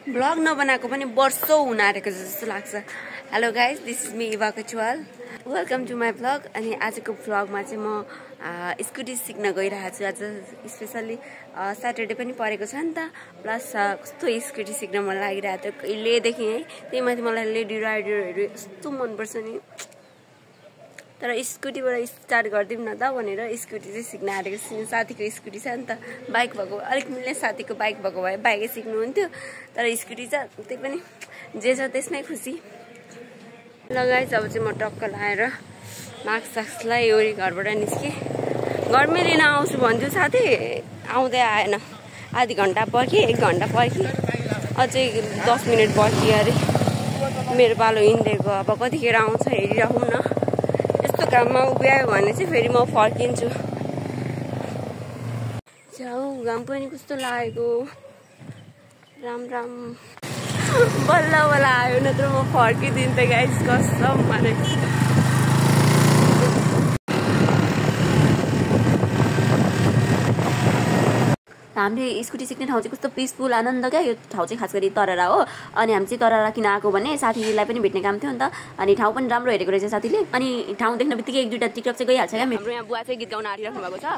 Blog नबनाएको पनि वर्षौं हुन आँटेको जस्तो लाग्छ। Hello guys, this is me Eva Kachuwal. Welcome to my blog. अनि आजको ब्लगमा चाहिँ म स्कुटी सिक्न गइरहेको छु। आज स्पेसल्ली स्याटरडे पनि परेको छ नि त, प्लस कस्तो स्कुटी सिक्न मन लागिरहेको थियो कहिलेदेखि है। त्यही माथि मलाई लेडी राइडरहरू यस्तो मनपर्छ नि। तर स्कुटीबाट स्टार्ट गरिदिउँ न त भनेर स्कुटी चाहिँ सिक्न आँटेको छु। साथीको स्कुटी छ नि त, बाइक भएको अलिक मिल्ने साथीको बाइक भएको भए बाइकै सिक्नुहुन्थ्यो। तर स्कुटी छ, त्यही पनि जे छ त्यसमै खुसी। लगाएछ अब चाहिँ म टक्क लाएर मास्क साक्स लगाइ घरबाट निस्केँ। घरमै लिन आउँछु भन्छु साथी, आउँदै आएन। आधी घन्टा पर्खेँ, 1 घन्टा पर्खेँ, अझै 10 मिनट पर्खियो अरे। मेरो पालो हिँडेको, अब कतिखेर आउँछ हेरिराखौँ न। यस्तो काममा उभ्यायो भने चाहिँ फेरि म फर्किन्छु। जाऊ, घाम पनि कस्तो लागेको। राम राम, बल्ल बल्ल आयो, नत्र म फर्किदिन्थेँ गाइस, कसम माने। हामीले स्कुटी सिक्ने ठाउँ चाहिँ कस्तो पिसफुल आनन्द क्या। यो ठाउँ चाहिँ खास गरी तरारा हो। अनि हामी चाहिँ तरारा किन आएको भने साथीलाई पनि भेट्ने काम थियो नि त। अनि ठाउँ पनि राम्रो हेरेको रहेछ साथीले। अनि ठाउँ देख्न बित्तिकै 1-2टा टिकटक चाहिँ गइहाल्छ क्या। हाम्रो यहाँ बुवा चाहिँ गीत गाउन आँटिराख्नु भएको छ।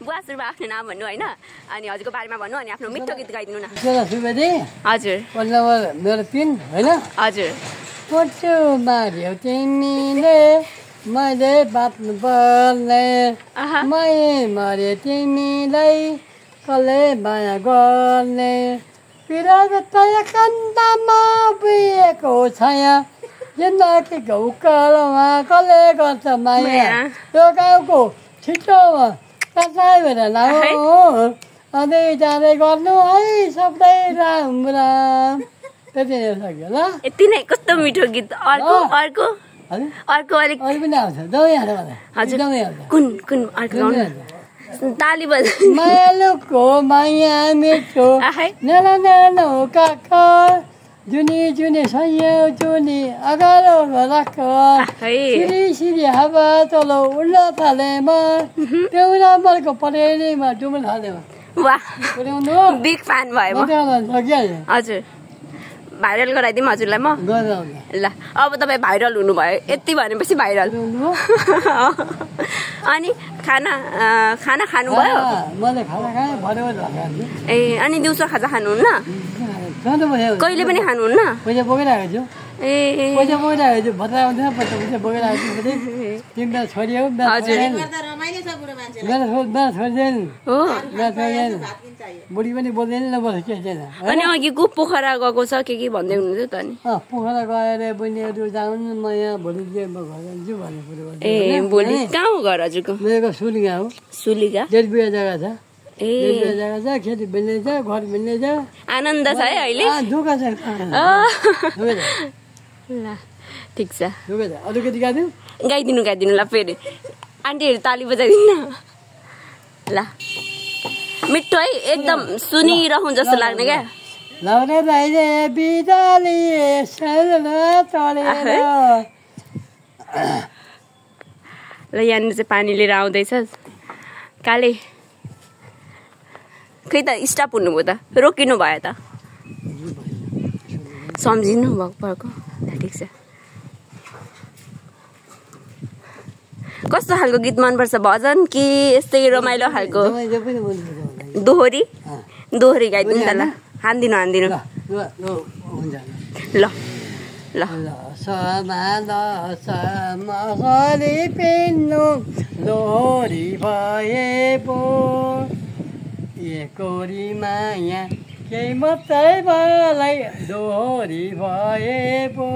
बुवा सुरुमा आफ्नो नाम भन्नु होइन, अनि हजुरको बारेमा भन्नु, अनि आफ्नो मिठो गीत गाइदिनु न। हजुर मेरो 3 होइन। हजुर। पच्चो मार्यो तिमीले मैले बाँच्नु पर्ने, मै मरे तिमीलाई कसले माया गर्ने, पिरातया कन्दामा बुझेको छाया, जिन्दगीको उकालोमा कसले गर्छ माया। यो गाउँको छिटोमा कसै भएर लाऊ, अझै जाँदै गर्नु है सबै राम राम। त्यति नै सक्यो ल। यति नै? कस्तो मिठो गीत। अर्को अर्को अर्को अलिक अरू पनि आउँछ। दौई हाल्नु मलाई। हजुर, दौई हाल्नु। कुन अर्को गाउनु? ताली बज। मायालुको माया मिठो नाना नानो काका, जुनी जुनी सय जुनी अगाडो राख, सिरी सिरी हावा तल उड्न थालेमा, देउरा मर्को परेलीमा डुब्न थालेमा। वाह, पुर्याउनु बिग फ्यान भयो म। हजुर, भाइरल गराइदिउँ हजुरलाई म। ल, अब तपाईँ भाइरल हुनुभयो, यति भनेपछि भाइरल। अनि खाना खानुभयो? ए, अनि दिउँसो खाजा खानुहुन्न? कहिले पनि खानुहुन्न? पैसा बोकिरहेको छु। ए, पैसा बोकिरहेको छु। भत्ता आउँदैन, पैसा बोकिरहेको छु। 3टा छोरी हो। बुढी पनि बोल्दैन, नबोल्छ के छैन। अनि अघि को पोखरा गएको छ के भन्दै हुनुहुन्थ्यो त नि? पोखरा गएर बहिनीहरू जाउन्, म यहाँ भोलि घर जान्छु भन्ने कुरो। ए, भोलि कहाँ हो घर हजुरको? मेरो सुलिगा हो। सुलिगा 1.5 बिघा जग्गा छ। ए, 1.5 बिघा जग्गा छ, खेती मिल्ने छ, घर मिल्ने छ। आनन्द छ है अहिले? दुःख छ। ल, ठिक छ। अरू गीत गाइदिउँ? गाइदिनु ल। फेरि आन्टीहरू ताली बजाइदिनु न ल। मिठो है, एकदम सुनिरहँ जस्तो लाग्ने क्या। लौरे दाइले बिदाली ल, यहाँनिर चाहिँ पानी लिएर आउँदैछ काले। खै त स्टप हुनुभयो त, रोकिनु भयो त, सम्झिनु भएको। ठिक छ। कस्तो खालको गीत मनपर्छ, भजन कि यस्तै रमाइलो खालको? दोहोरी गाइदिनु त ल। हान्दिनु ल ल। समाली पिन्नु दोहोरी भए पो, एकोरी माया केही मात्रै मलाई दोहोरी भए पो,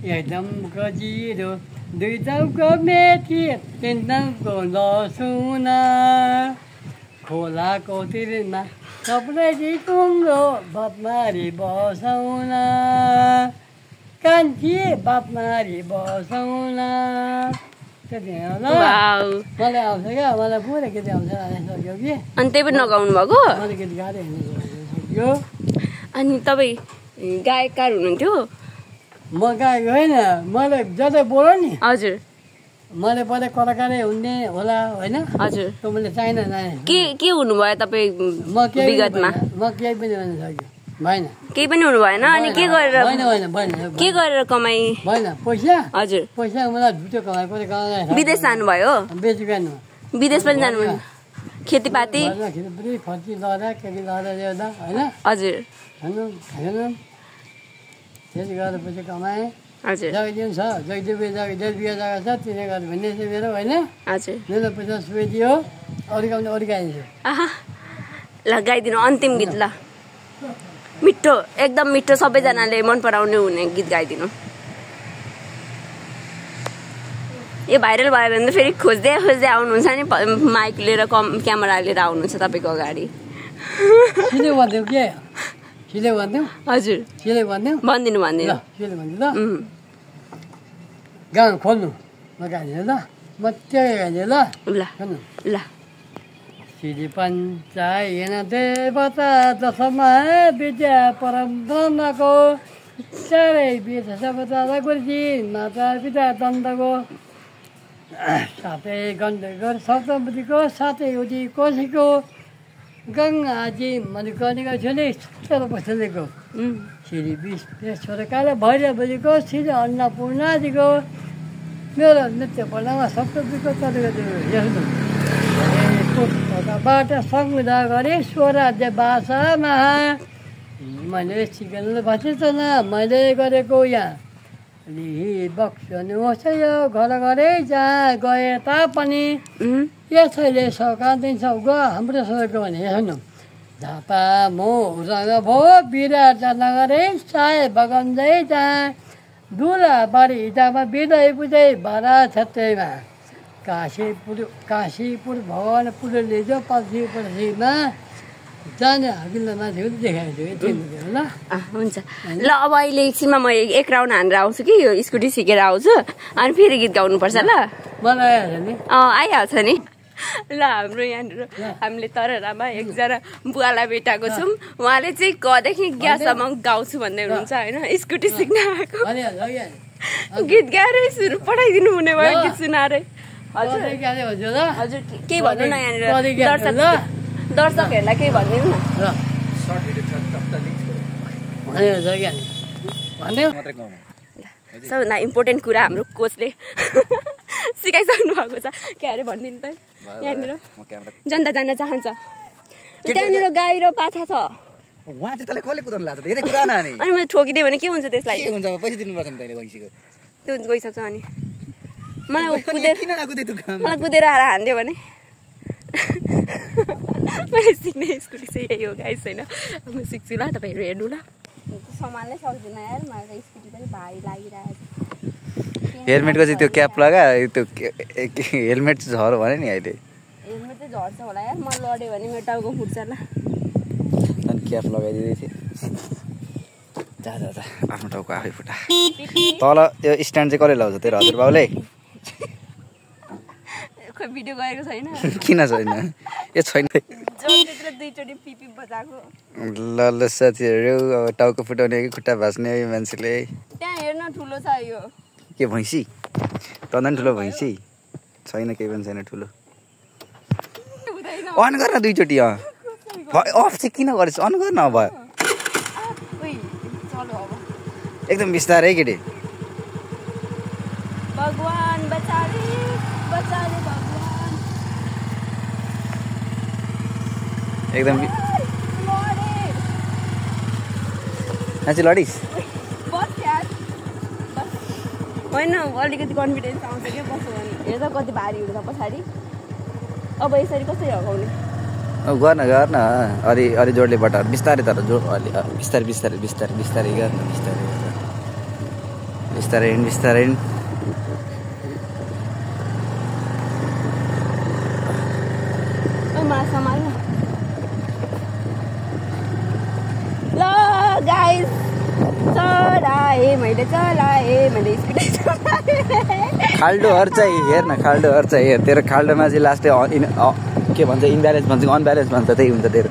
एकदम गजिरो 2 दाउको मेथी 3 दाउको लसुन, खोलाको तिरमा सबै टुङ्गो बातमारी बसाउन, कान्छी बातमारी बसाउन। त्यति हो ल। मलाई आउँछ क्या, मलाई पुरा गीत आउँछ सक्यो कि। अनि त्यही पनि नगाउनु भएको? मैले गीत गाएर सक्यो। अनि तपाईँ गायककार हुनुहुन्थ्यो? म गाएको होइन, मैले जतै बोल्यो नि। हजुर, मैले पहिले कलाकारै हुने होला होइन। हजुर, मैले चाहिन के हुनुभयो तपाईँ विगतमा? म केही पनि भन्न सक्यो। भएन केही पनि हुनु भएन अनि के गरेर के गरेर कमाइ भएन पैसा हजुर पैसा मलाई झुटो कमाइ विदेश जानुभयो बेची बिहान विदेश पनि जानुभयो खेतीपाती खेतीपाती फर्ची लगाएर केटी लगाएर ल्याउँदा होइन हजुर खानु खाएन त्यति गरेर पैसा कमाएँ हजुर जग्गा दिनु छ जग्गा डेढ बिघा जग्गा छ तिनीहरू गरेर भन्ने चाहिँ मेरो होइन हजुर मेरो पैसा सुइदियो अरू गाउँले अरू गाइदिन्छु ल गाइदिनु अन्तिम गीत ल मिठो एकदम मिठो सबैजनाले मन पराउने हुने गीत गाइदिनु यो भाइरल भयो भने त फेरि खोज्दै खोज्दै आउनुहुन्छ नि माइक लिएर क्यामेरा लिएर आउनुहुन्छ तपाईँको अगाडि सिधै भनिदिउँ के सिधै भनिदिउँ हजुर सिधै भनिदिउँ भनिदिनु भनिदिनु सिधै भनिदिउँ ल गाउँ खोल्नु म गाइदिनु ल म त्यो गाइदिएँ ल ल ल श्री पञ्चायन देवता दशमा विद्या परम ब्रह्मको चारै वेद सबता गुरुजी माता पिता दन्तको साथै गण्डकर सप्तपतिको साथै उठी कोशीको गङ्गाजी मणिकर्णिका छोरी सप्तर पछलेको श्री विश्वेश्वर काल भैरवजीको श्री अन्नपूर्णाजीको मेरो नृत्य पढ्नमा सप्तपतिको चलेको पुस्तकबाट संविधा गरे स्वराज्य भाषामा मैले सिकेर भनिसन मैले गरेको यहाँ लिहि बक्सनुहोस् यो घर घरै जहाँ गए तापनि यसैले सकादिन्छ ग हाम्रो सबैको भने हेर्नु झापा मो रङ भो विराट नगरै साय बगन्दै जहाँ दुला बारी हिटामा बिदै बुझै भरा छत्तैमा काशीपुर भगवानपुरले जो पछि जाने हकिलो मान्छेहरू देखाइदियो ल हुन्छ ल अब अहिले एकछिनमा म एक राउन्ड हानेर आउँछु कि यो स्कुटी सिकेर आउँछु अनि फेरि गीत गाउनुपर्छ ल मलाई आइहाल्छ नि आइहाल्छ नि ल हाम्रो यहाँनिर हामीले तररामा एकजना बुवालाई भेटाएको छौँ उहाँले चाहिँ कदेखि ग्यासम्म गाउँछु भन्दै हुनुहुन्छ होइन स्कुटी सिक्न आएको गीत गाएरै सुरु पठाइदिनु हुने भयो गीत सुनाएरै हजुर हजुर केही भन्नु न यहाँनिर दर्शकहरूलाई केही भनिदिनु न सबभन्दा इम्पोर्टेन्ट कुरा हाम्रो कोचले सिकाइसक्नु भएको छ के अरे भनिदिनु त यहाँनिर जनता जान चाहन्छ त्यहाँनिर गाई र पाछा छ अनि मैले ठोकिदिएँ भने के हुन्छ त्यसलाई त्यो गइसक्छ अनि मलाई कुदेर आएर हानिदियो भने मैले सिक्ने स्कुटी चाहिँ यही हो गाइस होइन म सिक्छु ल तपाईँहरू हेर्नु ल सम्हाल्नै सक्दिनँ यार मलाई त स्कुटी पनि भारी लागिरहेको छ हेलमेटको चाहिँ त्यो क्याप लगा त्यो हेलमेट चाहिँ झर्यो भने नि अहिले हेलमेट चाहिँ झर्छ होला यार म लड्यो भने मेरो टाउको फुट्छ ल अनि क्याप लगाइदिँदै थिएँ जा आफ्नो टाउको आफै फुटा तल त्यो स्ट्यान्ड चाहिँ कसले लगाउँछ तेरो हजुरबाउले खोइ भिडियो गरेको छैन किन छैन ए छैन दुईचोटि पिपी बजाएको ल साथीहरू अब टाउको फुटाउने कि खुट्टा भाँच्ने यो मान्छेले त्यहाँ हेर्न ठुलो छ यो के भैँसी तँदा पनि ठुलो भैँसी छैन केही पनि छैन ठुलो अन गर न दुईचोटि अफ चाहिँ किन गरेछ अन गर न अब एकदम बिस्तारै केटी भगवान बचाले बचाले भगवान एकदम नाची लडिस होइन अलिकति कन्फिडेन्स आउँछ क्या बस्यो भने हेर्दा कति भारी हुन्छ पछाडि अब यसरी कसरी हगाउने गर्न अलि जोडले बटार बिस्तारै तर जोड अलि बिस्तारै बिस्तारै बिस्तारै बिस्तारै गर्न बिस्तारै बिस्तारै बिस्तारै ल गाइस चलाएँ मैले स्कुटी खाल्डोहरू चाहिँ हेर न खाल्डोहरू चाहिँ हेर तेरो खाल्डोमा चाहिँ लास्टै के भन्छ इम्ब्यालेन्स भन्छ अनब्यालेन्स भन्छ त्यही हुन्छ तेरो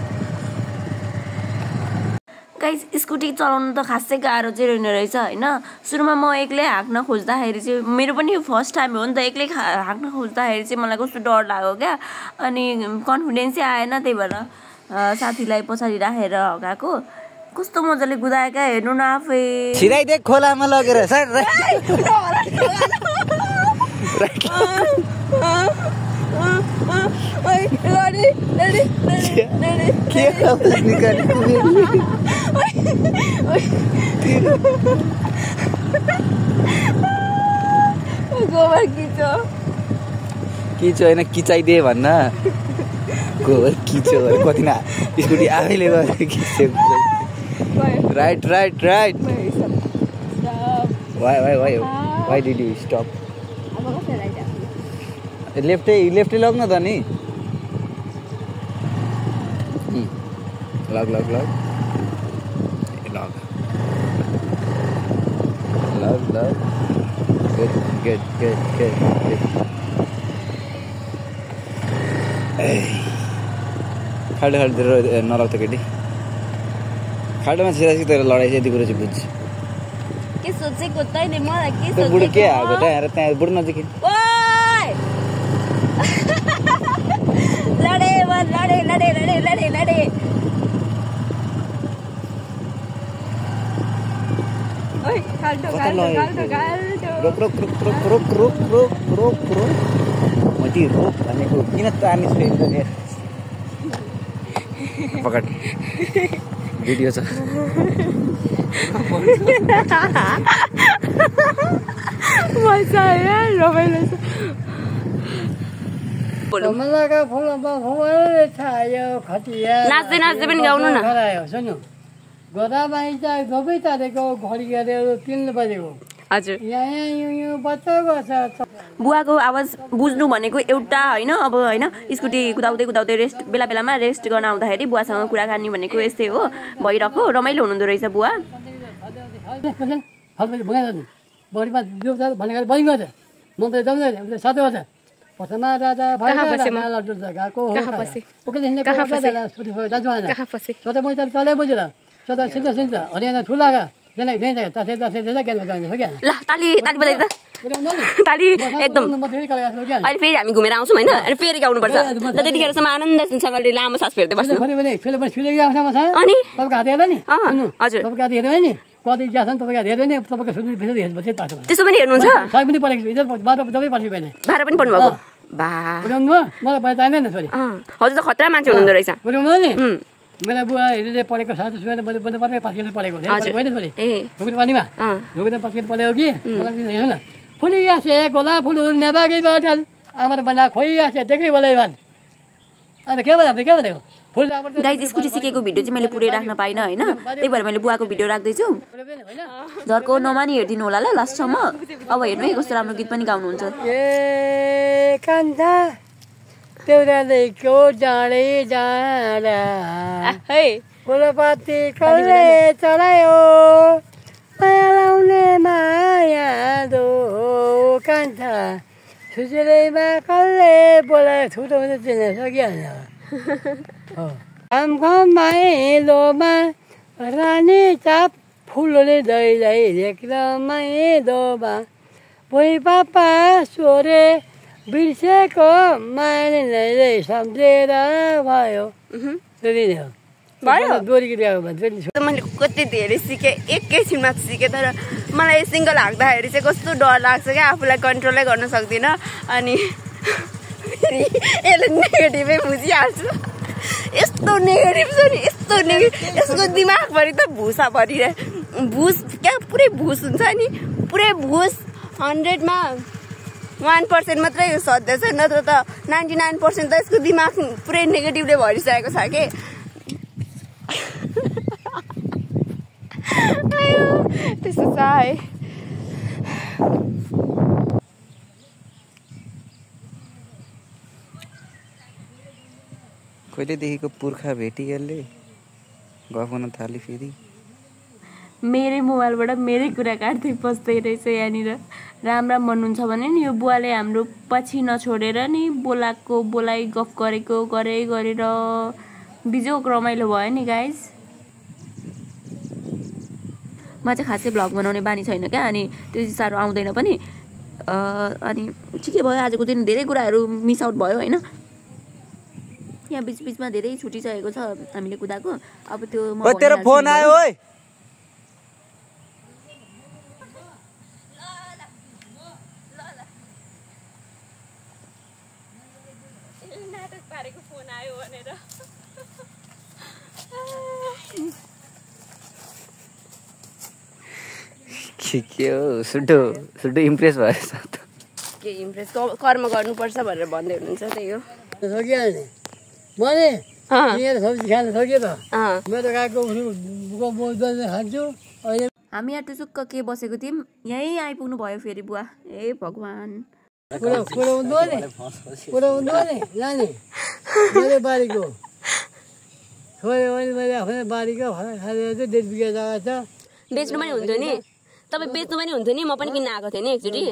गाइस स्कुटी चलाउनु त खासै गाह्रो चाहिँ रहेन रहेछ होइन सुरुमा म एक्लै हाँक्न खोज्दाखेरि चाहिँ मेरो पनि फर्स्ट टाइम हो नि त एक्लै हाँक्न खोज्दाखेरि चाहिँ मलाई कस्तो डर लाग्यो क्या अनि कन्फिडेन्सै आएन त्यही भएर साथीलाई पछाडि राखेर हगाएको कस्तो मजाले गुदाएका हेर्नु न आफै छिराइदे खोलामा लगेर सर गोबर किचो किचो होइन किचाइदे भन्न गोबर किचो कति न स्कुटी आफैले गरेर खिच्यो right right right why did you stop लेफ्टै लग्न त नि लग लग लग लग लग लग गुड गुड गुड गुड खाल्डो खाल्डोतिर नलग्छ केटी खाल्डोमा छिरासित लडाइँ चाहिँ यति कुरो चाहिँ बुझ्छ के सोचेको तैँले मलाई के त्यो बुढो के आएको त्यहाँ बुढो नजिक लडे लडे लडे लडे लडे लडे ओइ खाल्डो खाल्डो खाल्डो खाल्डो रोक रोक रोक रोक रोक रोक रोक रोक मती रोक भनेको किन तार्ने छु पकड भिडियो छ मजा आयो रमाइलो छ कमलाका फुलमा फुलले छायो खटिया नाच्दै नाच्दै पनि गाउनु न सुन्नु गोदाबाई चाहिँ धोपै तारेको घडी गरेर 3 बजेको हजुर यहाँ बच्चा बच्चा बुवाको आवाज बुझ्नु भनेको एउटा होइन अब होइन स्कुटी कुदाउँदै कुदाउँदै रेस्ट बेला बेलामा रेस्ट गर्न आउँदाखेरि बुवासँग कुराकानी भनेको यस्तै हो भइरहेको रमाइलो हुनुहुँदो रहेछ बुवा बढीमा भनेको बढी गर्छ म त जाउँदैन सातो गर्छ पसमा राजा गएको सोधा मैले तलै बुझेर सोधा सिन्दा सिन्दा हरियाणा ठुलागा ल ताली ताली बजाइ त ताली एकदम अहिले फेरि हामी घुमेर आउँछौँ होइन अनि फेरि गाउनुपर्छ र त्यतिखेरसम्म आनन्दसँगले लामो सास फेर्दै बस्नु अनि हजुर त्यसो पनि हेर्नुहुन्छ भाडा पनि पर्नुभएको हजुर त खतरा मान्छे हुनुहुँदो रहेछ मेरा बुवाहरूले पढेको साथी सुनेर मैले पढेको 5 किलो पढेको होइन पानीमा ढुकेर 5 किलो पढेको कि हेर्नु फुलियासे गोला फुल नेबागी बटल आमार बना खोइयासे देख्दै बोले भन अनि के भनेको फुल गाइस स्कुटी सिकेको भिडियो चाहिँ मैले पुरै राख्न पाइनँ होइन त्यही भएर मैले बुवाको भिडियो राख्दैछु झर्को नमानी हेरिदिनु होला ल लास्टसम्म अब हेर्नु है कस्तो राम्रो गीत पनि गाउनुहुन्छ ए कान्ता देउरालीको डाँडै डाँडा फुलपाती कसले चढायो माया लाउने माया दो कान्ता सुजुलैमा कसले बोलायो छुटो पनि चिन्न सकिहाल्छ घामको माइलोमा रानी चाप फुलले दै रेक्न माइलोमा भुइँ पापा सोरे बिर्सेको मानिसले सम्झेर भयो मैले कति धेरै सिकेँ एकैछिनमा सिकेँ तर मलाई सिङ्गल हाँक्दाखेरि चाहिँ कस्तो डर लाग्छ क्या आफूलाई कन्ट्रोलै गर्न सक्दिनँ अनि यसले नेगेटिभै बुझिहाल्छु यस्तो नेगेटिभ छ नि यस्तो नेगेटिभ यसको दिमागभरि त भुसा भरिरहे भुस क्या पुरै भुस हुन्छ नि पुरै भुस 100मा 1% मात्रै सध्दैछ नत्र त 99% त यसको दिमाग पुरै नेगेटिभले भरिसकेको छ कि त्यस्तो छ है कहिलेदेखिको पुर्खा भेटिहाल्ने गफ गर्न थाली फेरि मेरै मोबाइलबाट मेरै कुरा काट्दै बस्दै रहेछ यहाँनिर राम भन्नुहुन्छ भने नि यो बुवाले हाम्रो पछि नछोडेर नि बोलाइ गफ गरेर बिजोक रमाइलो भयो नि गाइस म चाहिँ खासै भ्लग बनाउने बानी छैन क्या अनि त्यो चाहिँ साह्रो आउँदैन पनि अनि ठिकै भयो आजको दिन धेरै कुराहरू मिस आउट भयो होइन यहाँ बीचमा धेरै छुटिसकेको छ हामीले कुदाको अब त्यो ओ तेरो फोन आयो ओइ नाटक पारेको फोन आयो भनेर के हो सुटो इम्प्रेस भएछ के इम्प्रेस कर्म गर्नुपर्छ भनेर भन्दै हुनुहुन्छ त्यही हो सकिहाल्ने मैले सब्जी खान सक्यो त मेरो गाईको खान्छु अहिले हामी यहाँ टुसुक्क के बसेको थियौँ यहीँ आइपुग्नु भयो फेरि बुवा ए भगवान् जाने मेरो बारीको छोयो भने मैले आफ्नो बारीको खाएर 1.5 बिघा जग्गा छ बेच्नु पनि हुन्थ्यो नि तपाईँ बेच्नु पनि हुन्थ्यो नि म पनि किन्न आएको थिएँ नि एकचोटि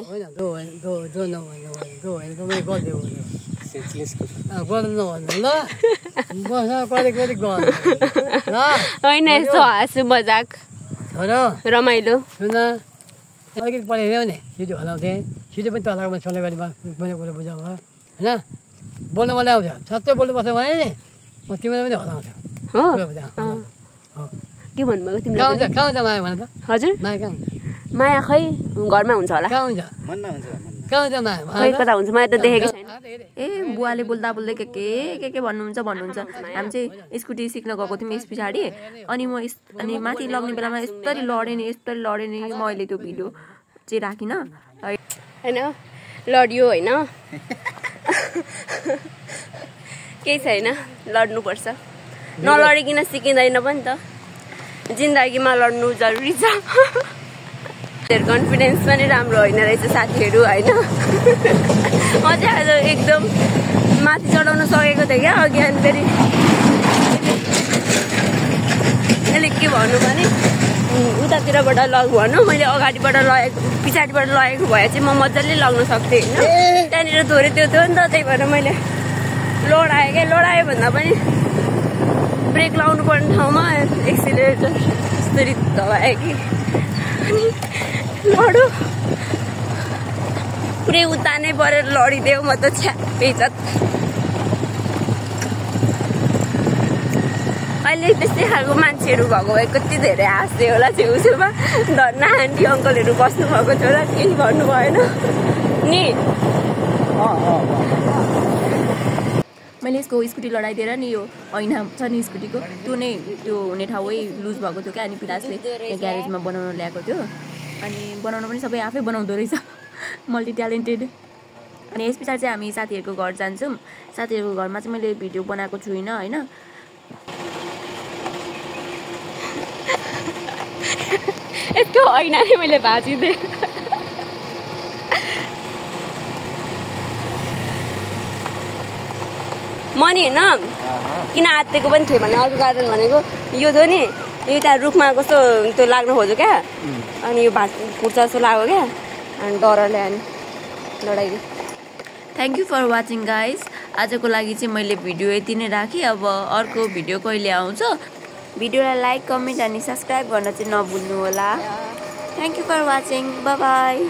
होइन यस्तो हाँसु मजाक रमाइलो सुन अलिकति पढेको भने छिटो हलाउँथेँ छिटो पनि तलामा छोड्ने गरी मैले कुरा बुझाउँ होइन बोल्नु मलाई आउँछ सबै बोल्नुपर्छ भने नि म तिमीलाई पनि हलाउँथ्यो के भन्नुभएको तिमीले कहाँ हुन्छ माया भन त हजुर माया कहाँ माया खै घरमा हुन्छ होला कहाँ हुन्छ कहाँ हुन्छ माया खै कता हुन्छ माया त देखेको छैन ए बुवाले बोल्दा बोल्दै के भन्नुहुन्छ हामी चाहिँ स्कुटी सिक्न गएको थियौँ यस पछाडि अनि अनि माथि लग्ने बेलामा यस्तरी लडेँ नि मैले त्यो भिडियो चाहिँ राखिनँ होइन लडियो होइन केही छैन लड्नुपर्छ नलडिकन सिकिँदैन पनि त जिन्दगीमा लड्नु जरुरी छ कन्फिडेन्स पनि राम्रो होइन रहेछ साथीहरू होइन म चाहिँ आज एकदम माथि चढाउन सकेको थिएँ क्या अघि अनि फेरि अलिक के भन्नु भने उतातिरबाट लग भनौँ मैले अगाडिबाट लगेको पछाडिबाट लगेको भए चाहिँ म मजाले लग्न सक्थेँ होइन त्यहाँनिर थोरै त्यो थियो नि त त्यही भएर मैले लडायो भन्दा पनि ब्रेक लाउनु पर्ने ठाउँमा एक्सिलेटर यस्तरी दबाएँ कि अनि लडो पुरै उतानै परेर लडिदेऊ म त बेइज्जत अहिले त्यस्तै खालको मान्छेहरू भएको भए कति धेरै हाँस्दै होला छेउछेउमा धन्ना आन्टी अङ्कलहरू बस्नु भएको थियो होला केही भन्नु भएन नि मैले यसको स्कुटी लडाइदिएर नि यो ऐना छ नि स्कुटीको त्यो हुने ठाउँै लुज भएको थियो क्या अनि पिलासले ग्यारेजमा बनाउन ल्याएको थियो अनि बनाउन पनि सबै आफै बनाउँदो रहेछ मल्टी ट्यालेन्टेड अनि यस पछाडि चाहिँ हामी साथीहरूको घर जान्छौँ साथीहरूको घरमा चाहिँ मैले भिडियो बनाएको छुइनँ होइन यस्तो ऐना नै मैले भाँचिदिएँ म नि होइन किन आत्तिएको पनि थियो भने अर्को कारण भनेको यो थियो नि यो त्यहाँ रुखमा कस्तो त्यो लाग्नु खोज्यो क्या अनि यो फुट्छ जस्तो लाग्यो क्या अनि डरले अनि लडाइदियो thank you for watching guys आजको लागि चाहिँ मैले भिडियो यति नै राखेँ अब अर्को भिडियो कहिले आउँछ भिडियोलाई लाइक कमेन्ट अनि सब्सक्राइब गर्न चाहिँ नभुल्नु होला thank you for watching bye by